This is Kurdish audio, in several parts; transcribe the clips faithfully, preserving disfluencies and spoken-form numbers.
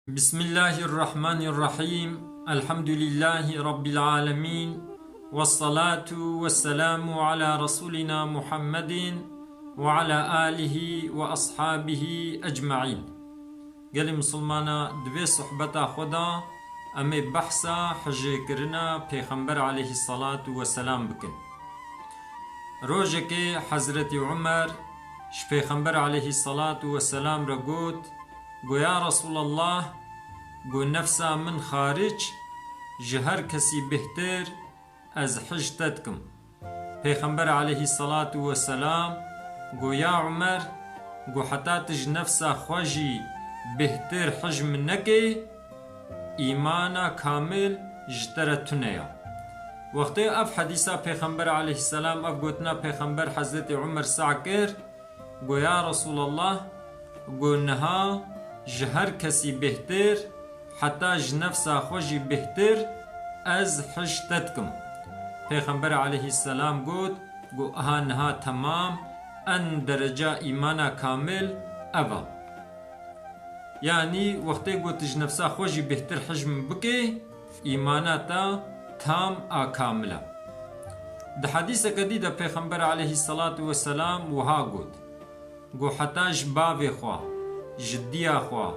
بسم الله الرحمن الرحيم. الحمد لله رب العالمين. والصلاة والسلام على رسولنا محمد وعلى آله وأصحابه أجمعين. Gelê misilmana, di vê sohbeta xwe de em ê behsa hijêkirina Pêxember aleyhisselatu vesselam bikin. Rojekê Hezretî Umer ji Pêxember aleyhisselatu vesselam re got, got, ya Resulallah, got, nefsa min xaric, ji her kesî bêhtir ez hij te dikim. Pêxember aleyhisselatu vesselam got, ya Umer, got, heta tu ji nefsa xwe jî bêhtir hij min nekê, îmana kamil ji te re tune ya. Wextê ev hedîsa Pêxember aleyhisselam, ev gotina Pêxember Hezretî Umer sah kir, got, ya Resulallah, got, niha ji her kesî bêhtir, heta ji nefsa xwe jî bêhtir, ez hij te dikim. Pêxember aleyhisselam got, got, aha niha temam, en dereca îmana kamil ev a. Yanî wextê got ji nefsa xwe jî bêhtir hij min bikê, îmana te tam a kamil e. Di hedîseke dî de Pêxember aleyhisselatu vesselam wiha got, got, heta ji bavê xwe, ji diya xwe,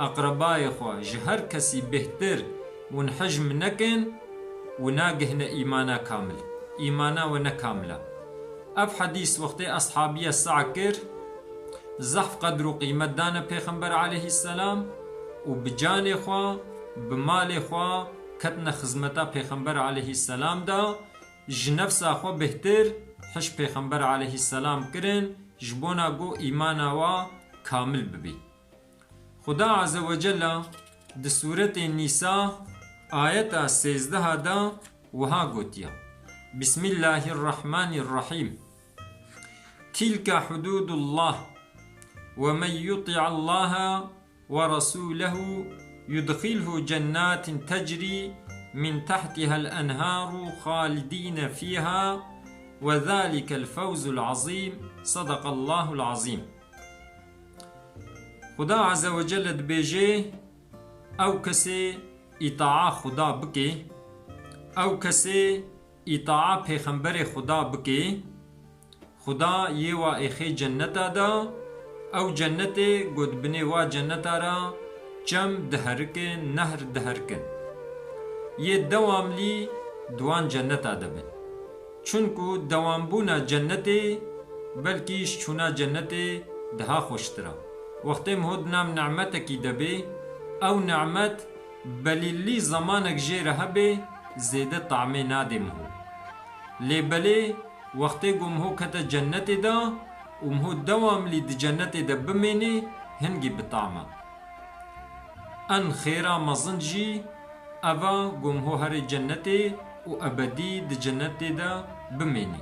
eqrebayê xwe, ji her kesî bêhtir win hij min nekin, wi nagihne îmana kamil. Îmana we ne kamil e. Ev hedîs wextê eshabiya sah kir, zehf qedr û qîmet dane Pêxember aleyhisselam û bi canê xwe, bi malê xwe ketine xizmeta Pêxember aleyhisselam de, ji nefsa xwe bêhtir hij Pêxember aleyhisselam kirin, ji bona ku îmana wa kamil bibî. Xuda Azze ve Celle di Sûretê Nîsa ayeta sêzdeh de wiha gotiye, Bismillahirrahmanirrahîm. تلك حدود الله ومن يطع الله ورسوله يدخله جنات تجري من تحتها الأنهار خالدين فيها وذلك الفوز العظيم. صدق الله العظيم. Xuda Azze ve Celle dibêje, ew kesê îtaa Xuda bike, ew kesê îtaa Pêxemberê Xuda bike, Xuda yê wa êxê cenneta de, ew cennetê ku di binê wa cenneta re çem diherikin, nehr diherikin. Yê dewamlî di wan cenneta de bin. Çunku dewambûna cennetê belkî ji çûna cennetê daha xweştir e. Wextê miho di nav nimetekî de bê, ew nimet belîlî zemanek jê re hebe, zêde tamê nade miho. Lê belê wextê ku miho kete cennetê de û miho dewamlî di cennetê de bimêne, hingî bi tam e. En xêra mezin jî ev e ku miho herê cennetê û ebedî di cennetê de bimêne.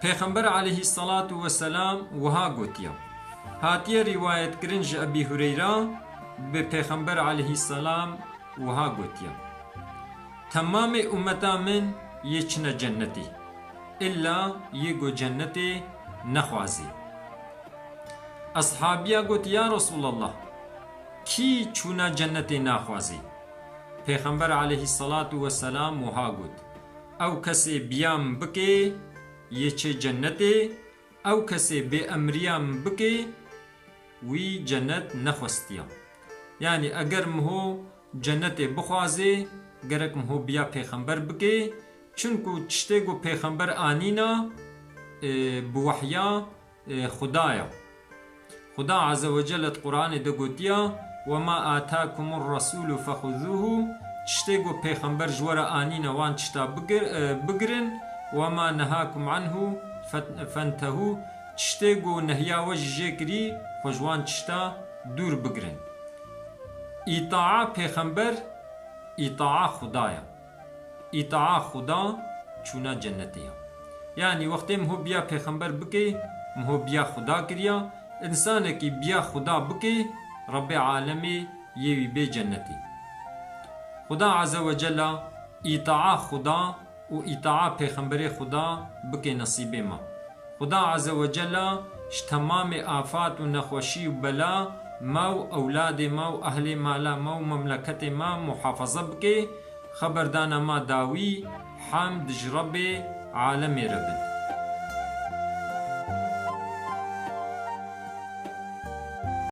Pêxember aleyhisselatu vesselam wiha gotiye. Hatiye rîwayetkirin ji Ebî Hureyra, bi Pêxember aleyhisselam wiha gotiye, Temamê ummeta min yê çine cennetê, illa yê ku cennetê nexwazê. Eshabiya got, ya Resulallah, kî çûna cennetê naxwazê? Pêxember aleyhisselatu vesselam wiha got, ew kesê biya min bike, yê çê cennetê, ew kesê bêemriya min bike, wî cennet nexwestiya. Yanî eger miho cennetê bixwazê, gerek miho biya pêxember bike, çunku tiştê ku pêxember anîna, e, bi wehya, e, Xuda ya. Xuda Azze ve Celle di Qur'anê de gotiya, "Ve ma atakumur rasulu fexuzuhu", tiştê ku pêxember ji we re anîne wan tişta bigir-, e, bigirin, "Ve ma nehakum anhu fet-, fentehu", tiştê ku nehiya we jî jê kirî, xwe ji wan tişta dûr bigirin. Îtaa pêxember, îtaa Xuda ya. Îtaa Xuda çûna cennetê ya. Yanî wextê miho biya pêxember bike, miho biya Xuda kiriya, însanekî biya Xuda bike, Rebbê alemê yê wî bê cennetê. Xuda Azze ve Celle îtaa Xuda û îtaa pêxemberê Xuda bike nesîbê me. Xuda Azze ve Celle ji temamê afat û nexweşî û bela me û ewladê me û ehlê mala me û memleketê me muhafaza bike. Xeberdana me dawî, hemd ji Rebbê alemê re bin.